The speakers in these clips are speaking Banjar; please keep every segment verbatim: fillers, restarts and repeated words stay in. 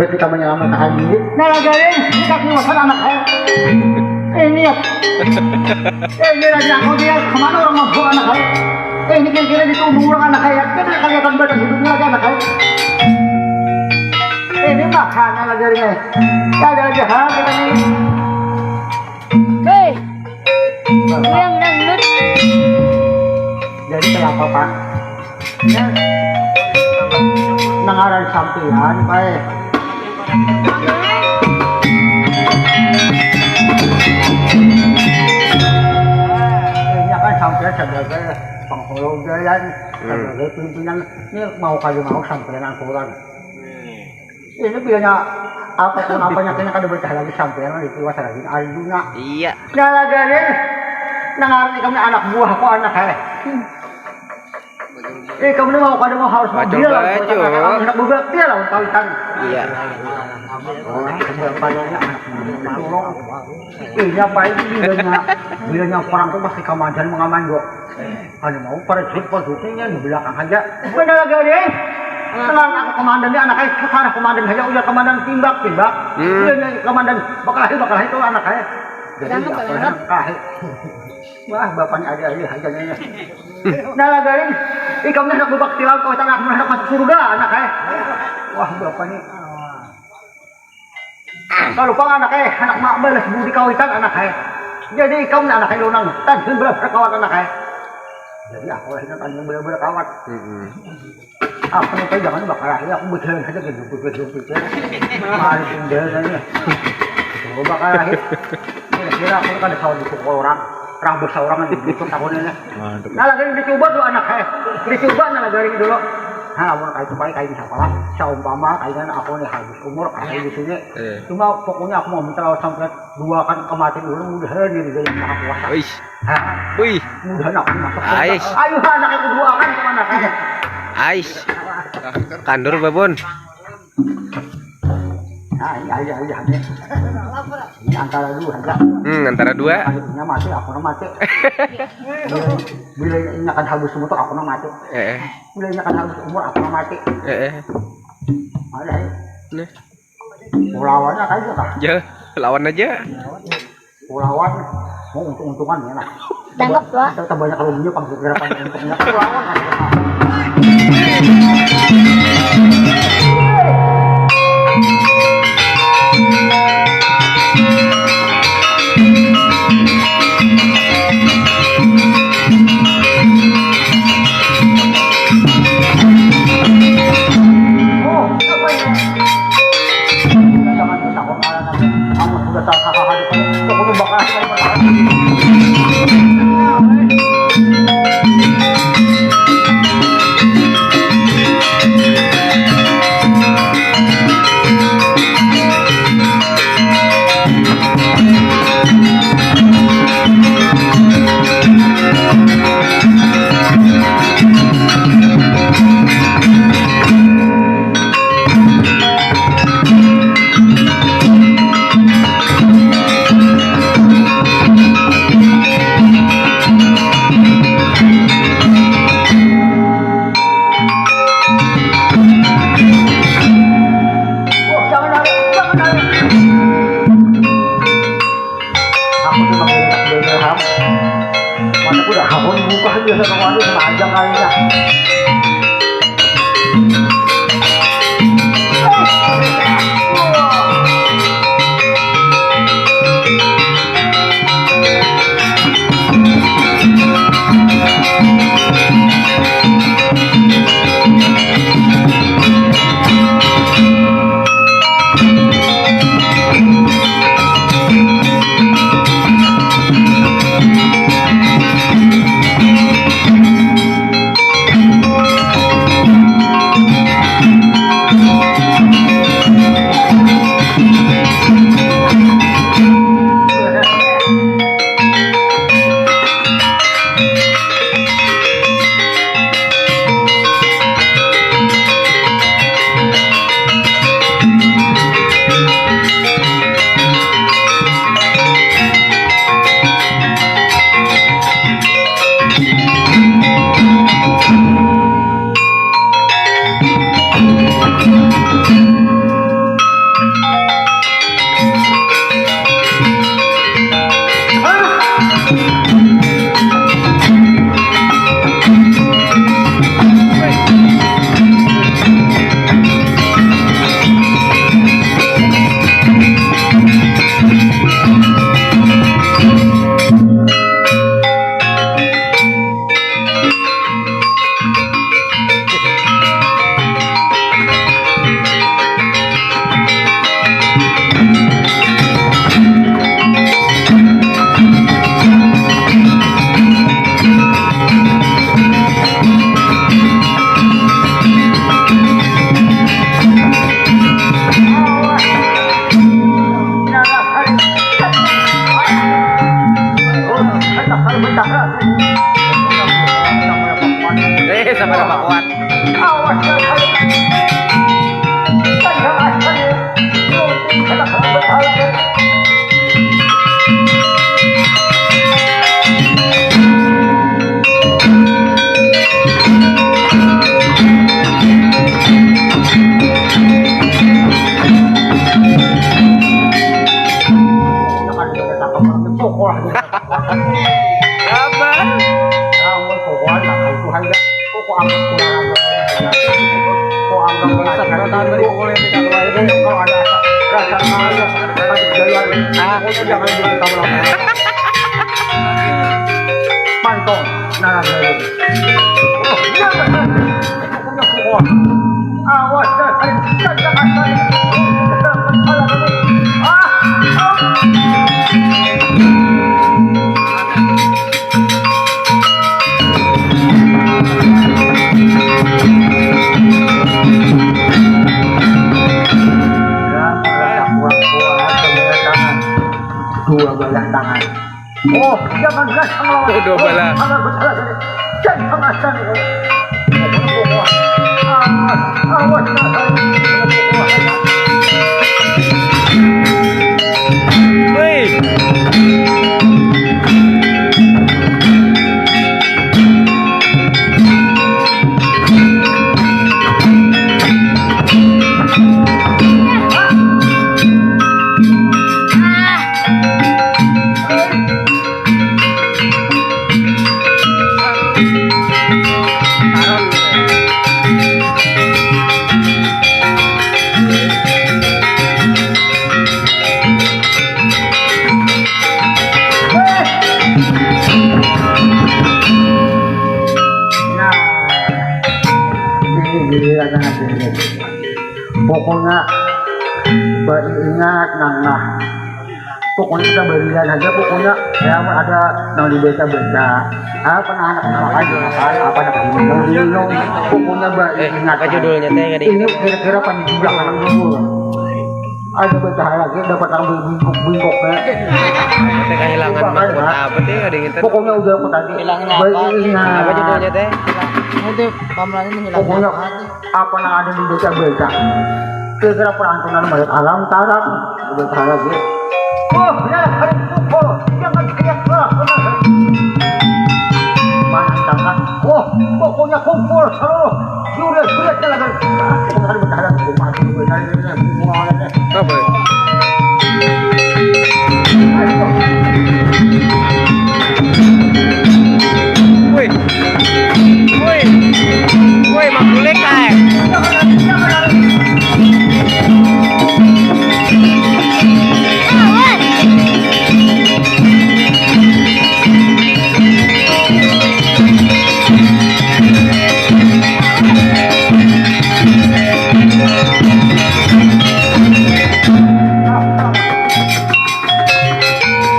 Kita menyelamatkan diri. Nah, lagi ini, ini kaki wasan anak saya. Ini ya. Eh, ini lagi aku dia, kemana orang mau buang anak saya? Eh, ini kira-kira di tumbuh orang anak saya. Kita kelihatan badan hidungnya lagi anak saya. Eh, ini makanya lagi ini. Ya, ada lagi hal kita ini. Hei, yang dangdut. Jadi kenapa, Pak? Ya. Nang ngaran sampian, Pak. Ini kan sampian sebagai penghulu jalan, hmm, sebagai pimpinan. Ini mau kali mau sampian angkuran. Ini bilanya apa pun apanya kena kada berkah lagi sampian di tiwas lagi arjuna. Iya. Nah, lagi ini nang ngarti kami anak buahku anak, eh. Eh, kamu ni mau kada mau harus mau Macam dia lah, baju. Anak berbakti lah, kawitan. Iya. Oh, kedepannya anak mau. Iya, apa itu bilanya, bilanya perang tuh pasti kamandan mengaman kok. Ada mau para jut pajutnya di belakang aja. Benar lagi deh. Tenang, aku komandan ni anak saya, sekarang komandan saja udah komandan timbak timbak. Hmm. Bilanya komandan bakalahi bakalahi itu anak saya. Jadi jangan bakalahi bakalahi. Wah, bapaknya ada aja aja nih. Nah, lagarin, ikam nih anak bebakti lawan kawitan anak anak masuk surga, anak eh. Wah, bapaknya. Kalau pang anak eh, anak mak balas budi kawitan anak eh. Jadi ikam nih anak eh lunang, tadi belas berkawan anak eh. Jadi aku lah ingat tadi belas berkawan. Aku nih jangan bakal akhir aku berjalan saja gitu pikir pikir. Mari tinggal aja. Coba bakal akhir. Kira-kira aku kan ada sawah dipukul orang, rabus orang di YouTube tahun ini. Mantap. Nah, lagi dicoba tuh anak eh. Dicoba nah lagi dulu. Nah, lamun kayak itu baik kayak siapa lah. Saumpama kayak aku nih habis umur kayak di sini. Eh. Cuma pokoknya aku mau minta lawan sampai dua kan kematian dulu mudah-mudahan jadi jalan maha kuasa. Wih. Hah? Wih. Mudah-mudahan aku masuk surga. Ais. Ayo anak yang kedua kan kemana kan? Ais. Kandur babon. Nah, iya iya iya. Ini antara dua aja. Hmm, antara dua. Akhirnya mati, aku mati. Bila ini akan habis umur aku mati. Eh. Bila ini akan habis umur aku mati. Eh. Ada. Nih. Lawannya kayak gitu kah? Ya, lawan aja. Lawan. Mau untung-untungan ya nah. Tangkap lah. Kita banyak ruginya pang segera pang untungnya. Lawan aja. Aku tuh makin tak bener ham. Mana aku udah kahun buka biasa kemarin panjang kalinya. Jangan dulu kamu lakukan. Pantong, nah, nah, nah. Oh, iya, benar. Pokoknya pukul. Awas, dah, saya, saya, saya, saya. Ah, ah. Dua belah tangan. Oh, jangan gas sama lawan. Oh, dua belah. Salah, salah, salah. Jangan sama gas. Awas, awas, awas. Woi. Nah, ini giliran anak ini. Pokoknya, baik ingat nang nah. Pokoknya kita barian aja, pokoknya ya ada nang dibaca-baca. Apa nah, anak makan, makan, apa anak minum, minum. Pokoknya, baik ingat. Apa judulnya teh, ini kira-kira pan di belakang dulu. Ada baca lagi, dapat nang bingkok-bingkok, ya. Teh kehilangan mahkota apa teh, ada ingetan? Pokoknya udah aku tadi. Kehilangan apa? Baik ingat. Apa judulnya teh? Itu, pamelan ini hilang. Pokoknya apa nang ada di baca-baca. Kira-kira perantunan balik alam tarang. Udah tarang lagi. Oh, ya, hari kumpul. Jangan teriak lah. Mana tangan? Oh, pokoknya kumpul seluruh juri-juri lagi. Aku tadi bertahan, aku mati, aku tadi, aku mau, aku mau. Apa? Woi. Woi. Woi, makulek kae.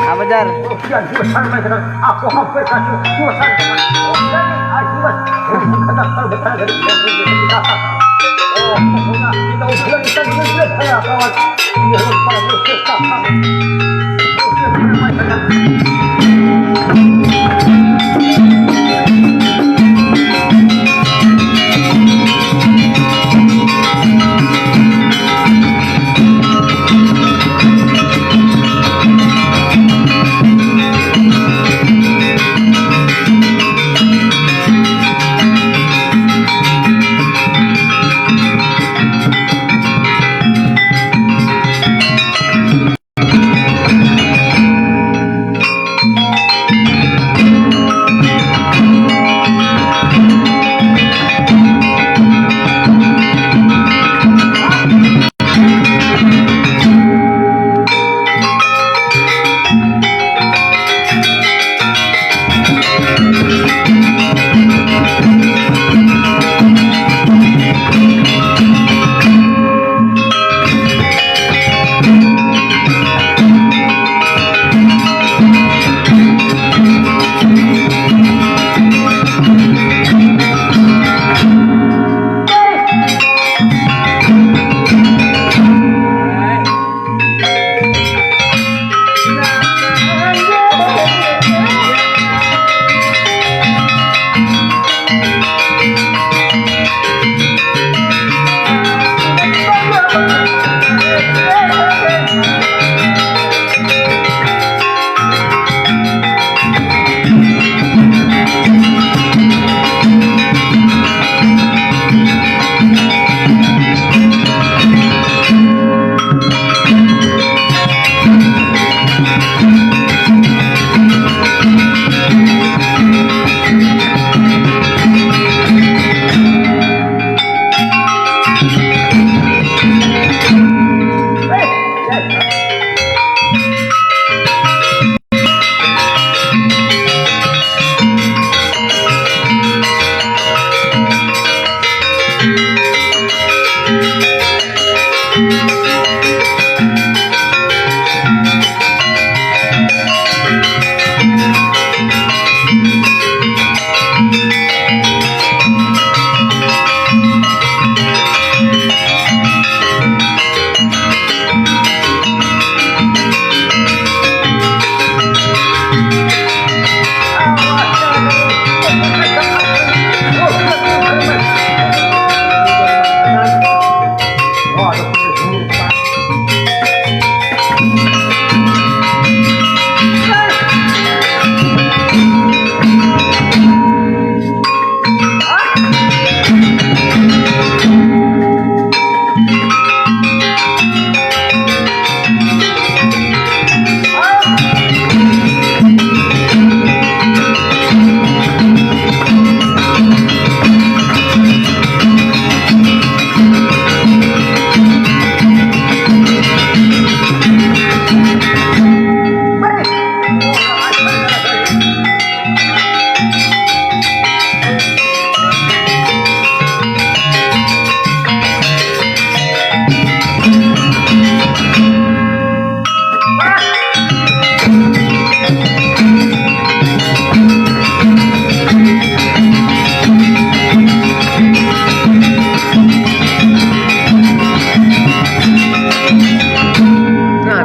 Apa, Jar? Ujian jurusan, Mas. Aku hampir kasih jurusan. Ujian, aduh, Mas. Kata kalau betah dari kita. Oh, pokoknya kita ujian, kita ujian, saya kawan. Iya, lupa, lupa.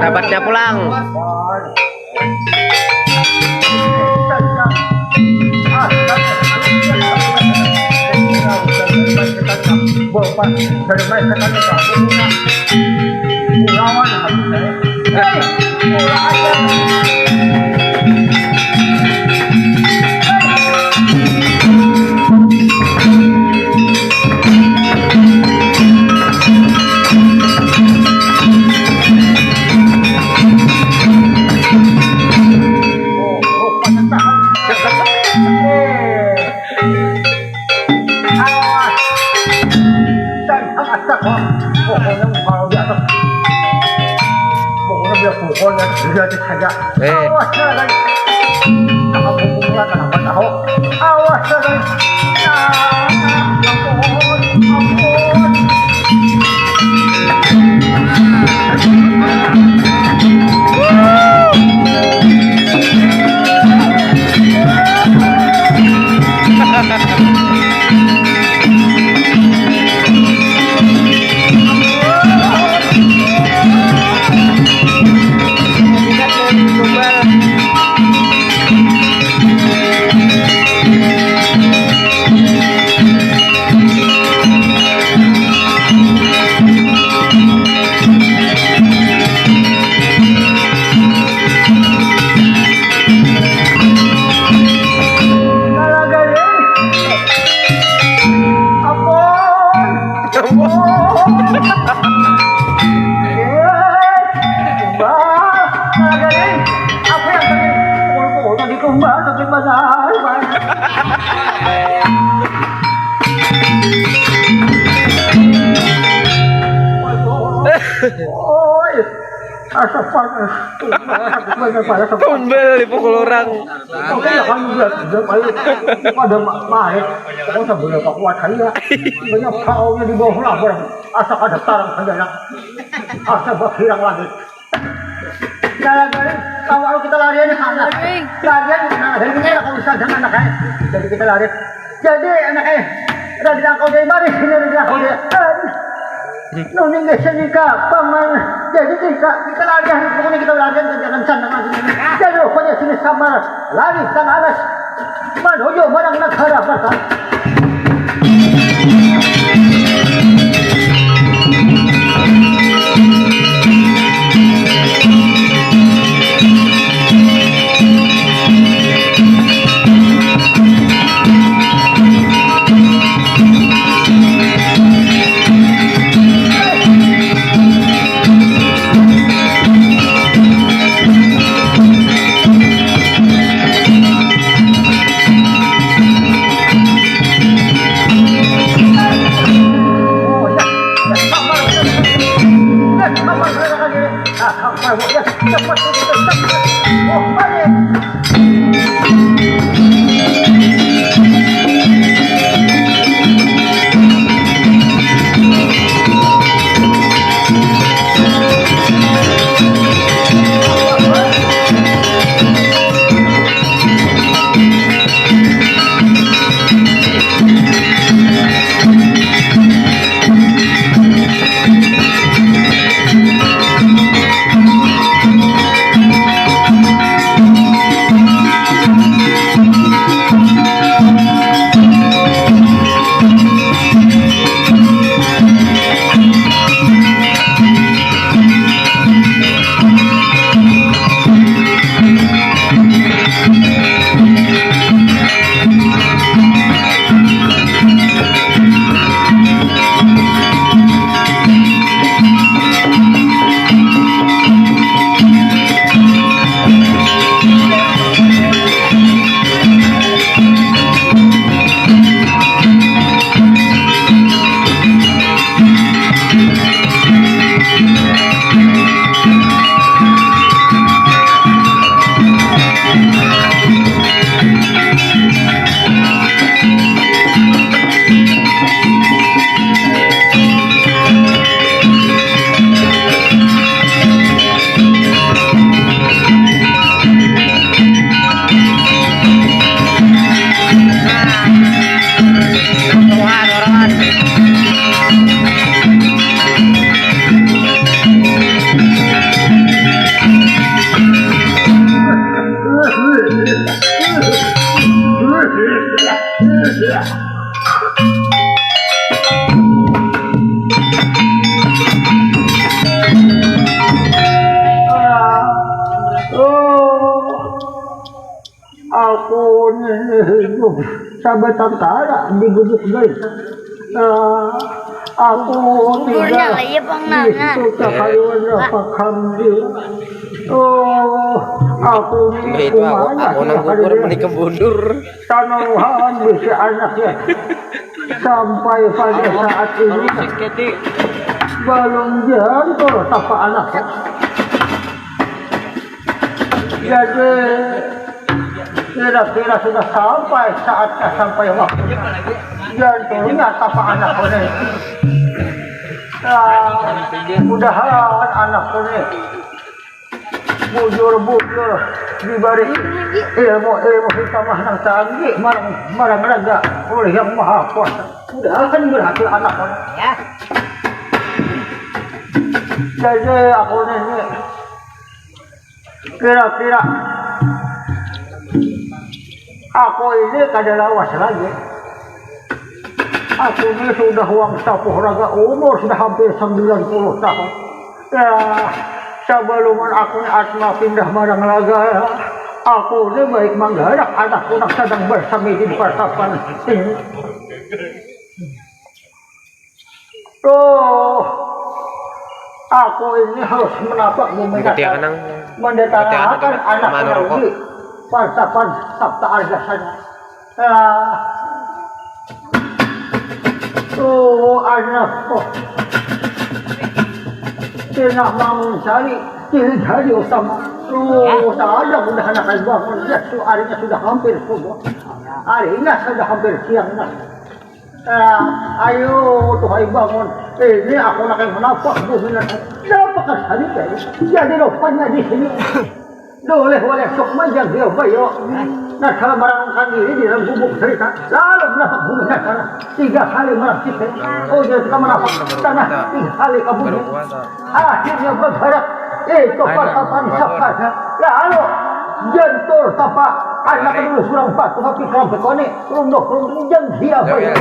Sahabatnya pulang. Awas. Dan awas, pokoknya kalau di atas. Pokoknya biar pukul ya, sudah saja. Eh. Awas ya, kan. Sama pukulan, kenapa tahu? Awas ya, kan. Nah, ampun, ampun. Alah, garing. Ampun. Ampun. Eh, Mbak, alah, garing. Apa yang tadi? Pukul-pukul tadi tuh, Mbak, sakit banar, Mbak. Oi. Asa panas. Panas, panas, panas. Tumbal dipukul orang. Oke, ya kan, udah, udah, paling pada ma-, main. Pokoknya sebelah tak kuat saya. Banyak tahunya di bawah lah, barang. Asa kada tarang saja, nak. Asa berkirang lagi. Jalan, jalan. Kalau kita larian di sana. Larian, nah, dari ini lah, kalau bisa jangan, nak, eh. Jadi kita lari. Jadi, anak eh, Raden Angkau Daya mari, sini Raden Angkau Daya. Aduh. Nuning desa nika, paman. Jadi nika, kita larian, pokoknya kita larian, jangan sana lagi. Jadi rupanya sini samar, lari sang alas. Manuju marang negara Batak. Sabatang kala di Gubuk Gait. Ah, aku tinggal lah, iya, Bang, nah, di nah. Kota Kaliwan Pak Hamdi. Oh, aku ini itu aku, aku nang gugur meni kebundur. Tanaruhan bisi anak ya. Sampai pada saat ini belum jantul tapa anak ya. Jadi kira-kira sudah sampai saatnya, sampai waktunya. Jantulnya tapa anak ini. Nah, mudahan anak ini bujur-bujur diberi ilmu-ilmu hikmah nang canggih marang, marang raga oleh Yang Maha Kuasa. Mudahan berhasil anak ini. Ya. Jadi aku ini kira-kira aku ini kada lawas lagi. Aku ini sudah wang sapuh raga, umur sudah hampir sembilan puluh tahun. Ya, sebelum aku ini atma pindah marang raga, ya, aku ini baik manggarak anakku nang sedang bersemi di pertapan ini. Tuh, aku ini harus menapak bumi. Ikuti datar. Mendatangkan anak lagi. Pertapan Sabta Argasana. Ah. Tuh, anak kok. Kena bangun cari, kiri hari utama. Tuh, tak ada udah anak bangun. Ya, tuh, harinya sudah hampir subuh. Harinya sudah hampir siang, nah. Ah, ayo, tuh, ayo bangun. Ini aku nak yang menapak bumi nak. Dapat kan hari ini. Jadi rupanya di sini. Doleh oleh sok majang dia bayo. Nah, kalau merangkang diri di dalam gubuk cerita, lalu menapak bumi nak tanah. Tiga kali menapak kita. Oh, jadi kita menapak tanah tiga kali ke bumi. Akhirnya bergerak. Eh, ke pertapan Sabta. Lalu jantul tapa anak dulu surang patuh tapi kalau berkone. Runduh, runduh, janji apa ya?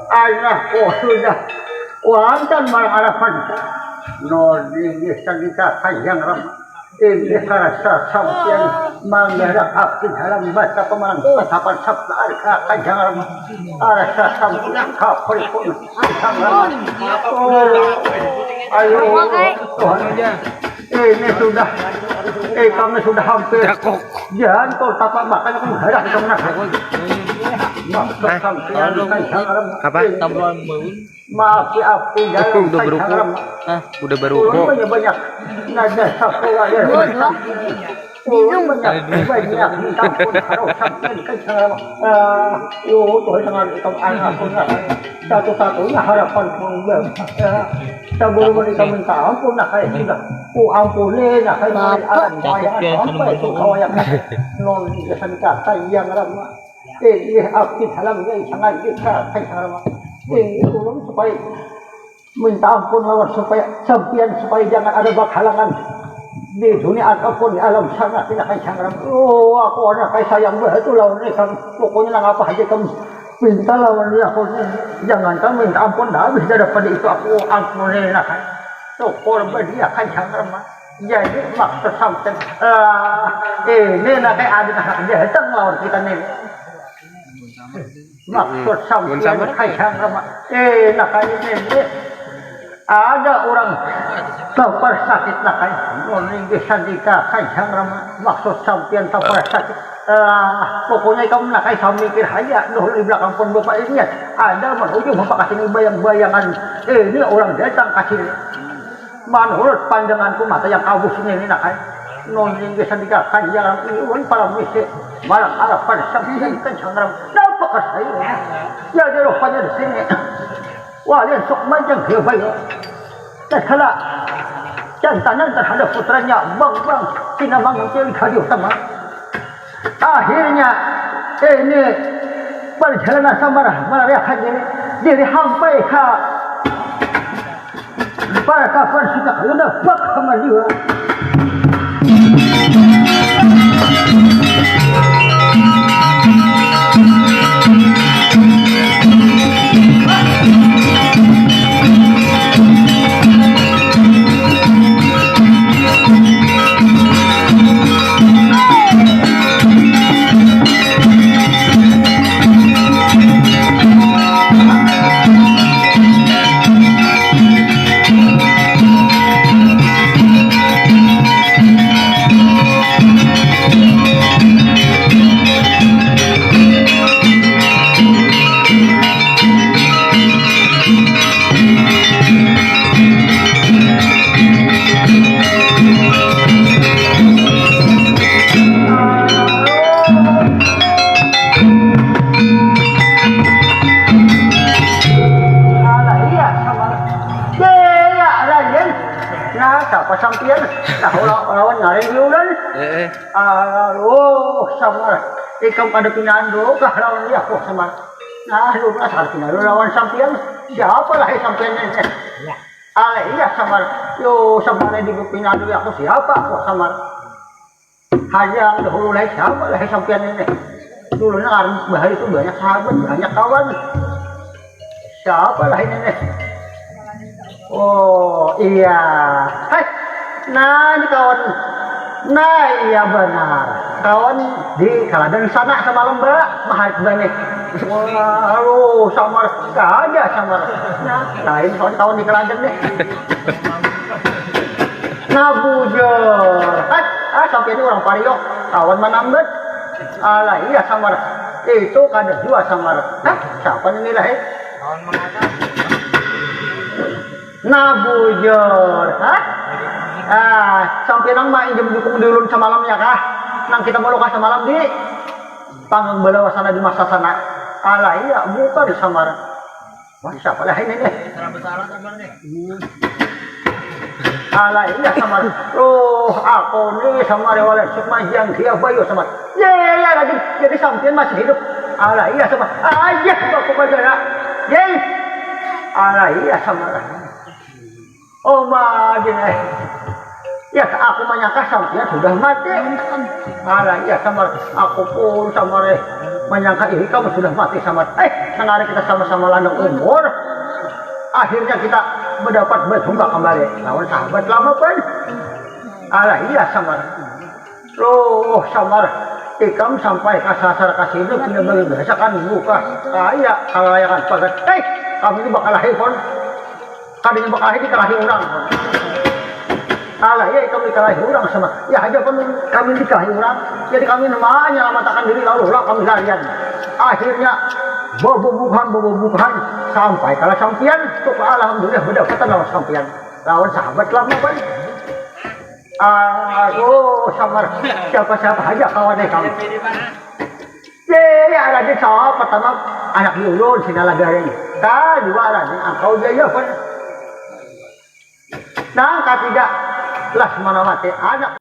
Alah, oh, sudah. Wonten marang harapan. Nodi di sandika kajang rama. Ini karasa sampian manggarak api dalam baca pemenang petapan sabda arga kajang rama. Karasa sampian kapri pun kajang rama. Oh, ayo, Tuhan. Ini sudah, eh, kami sudah hampir jantul tapa makan aku darah di tengah. Maksud sampian kajang rama. Apa? Maaf ya, api dalam udah berukuk. Hah? Udah berukuk. Ulun banyak-banyak nada sakulah ya. Ulun banyak-banyak minta ampun kalau sampai ke salah. Ah, yo, tuh dengan ikam anak aku, nah. Satu-satunya harapan pun, ya. Sebelum kita minta ampun, nah, kayak sudah. Oh, ampun, nah, kayak alam bayar sampai itu kawayak. Non, biasa dikata yang ramah. Eh, iya, abdi dalam ya, jangan kita, jangan. Eh, ulun supaya Minta ampun lawan supaya sampian, supaya jangan ada bakalangan di dunia ataupun di alam sana, pina Kang Sanggaram. Oh, aku anak kai sayang batul lawan ikam. Pokoknya nang apa haja ikam minta lawan dia, aku jangan kau minta ampun dah, habis daripada itu aku ampun ini nah kan. Syukur badia Kang Sanggaram. Jadi maksud sampian, ah, ini nah kayak ada nah datang lawan kita nih. Maksud sampian Kang Sanggaram. Eh, nah kayak ini nih. Ada orang tapar sakit nah kai. Mun inggih sandika Kang Sanggaram. Maksud sampian tapar sakit. Ah, pokoknya ikam nah kai samikir haja. Dahulu di belakang pun bapak ini ya. Ada menuju bapak kasini bayang-bayangan. Ini orang datang kasini. Manurut pandanganku mata yang kabus ini nah kai. Nun inggih sandika Kang Sanggaram iun para misi. Malah harapan sampian Kang Sanggaram. Napa kasai? Ya ada rupanya di sini. Wah, lian sok majang dia bayo. Tatkala jantanan terhadap putranya, bang, bang, pina manguncil gaduh teman. Akhirnya ini perjalanan samar melariakan diri, diri sampai ka para kafir sudah luna bak sama jiwa. Alah iya sama. Iya, Raden. Nah, siapa sampian? Nah, lawan ngaran diulan. Eh, eh. Aduh, samar. Ikam kada pinandu kah lawan dia? Oh, samar. Nah, lu lah salah pinandu lawan sampian. Siapa lah sampian ini? Ya. Alai iya samar. Yo, samar di pinandu aku siapa? Oh, samar. Hanya dahulu lah siapa lah sampian ini? Dulu nang bahari itu banyak sahabat, banyak kawan. Siapa lah ini nih? Oh iya. Hai, nah ini kawan. Nah iya benar. Kawan di Kaladan sana semalam mbak, maharit banih. Wah, aduh, samar, kada samar. Nah, lain kawan, kawan di Kaladan nih. Nah bujur. Hai, ah sampai ini orang Pario, kawan manambat. Alah iya samar. Itu kada jua samar. Hah, siapa ini lah eh? Nah bujur. Hah? Ah, sampai nang mainjam dukung di ulun semalam ya kah? Nang kita mau luka semalam di panggung balawa sana di masa sana. Alah iya, bukan samar. Wah, siapa lah ini nih? Alah iya samar. Loh, aku nih samar ya wala sukma yang dia bayu samar. Ya ya ya lagi jadi sampian masih hidup. Alah iya samar. Ayah aku pada nak. Yey. Alah iya samar. Oh madin eh. Ya aku menyangka sampian sudah mati. Alah iya samar. Aku pun samar eh menyangka ini kamu sudah mati samar. Eh, nang hari kita sama-sama landang umur. Akhirnya kita mendapat berjumpa kembali lawan sahabat lama pun. Alah iya samar. Loh samar, ikam sampai kasasar kasini punya bagi biasa kan buka kaya kalayangan pagat. Eh, kami ini bakal lahir pun. Kadanya bakal lahir dikalahi orang pun. Alah iya ikam dikalahi orang samar. Ya aja pun kami dikalahi orang. Jadi kami namanya lamatakan diri lalu lah kami larian. Akhirnya bobobuhan bobobuhan sampai kalah sampian. Tuh alhamdulillah berdapatan lawan sampian. Lawan sahabat lama kan. Aduh samar, siapa-siapa aja kawan eh kamu. Ya ya Raden, sawah pertama anak diulun sinalah garing. Kadua Raden Angkau Jaya pun. Nang katiga las manamati anak.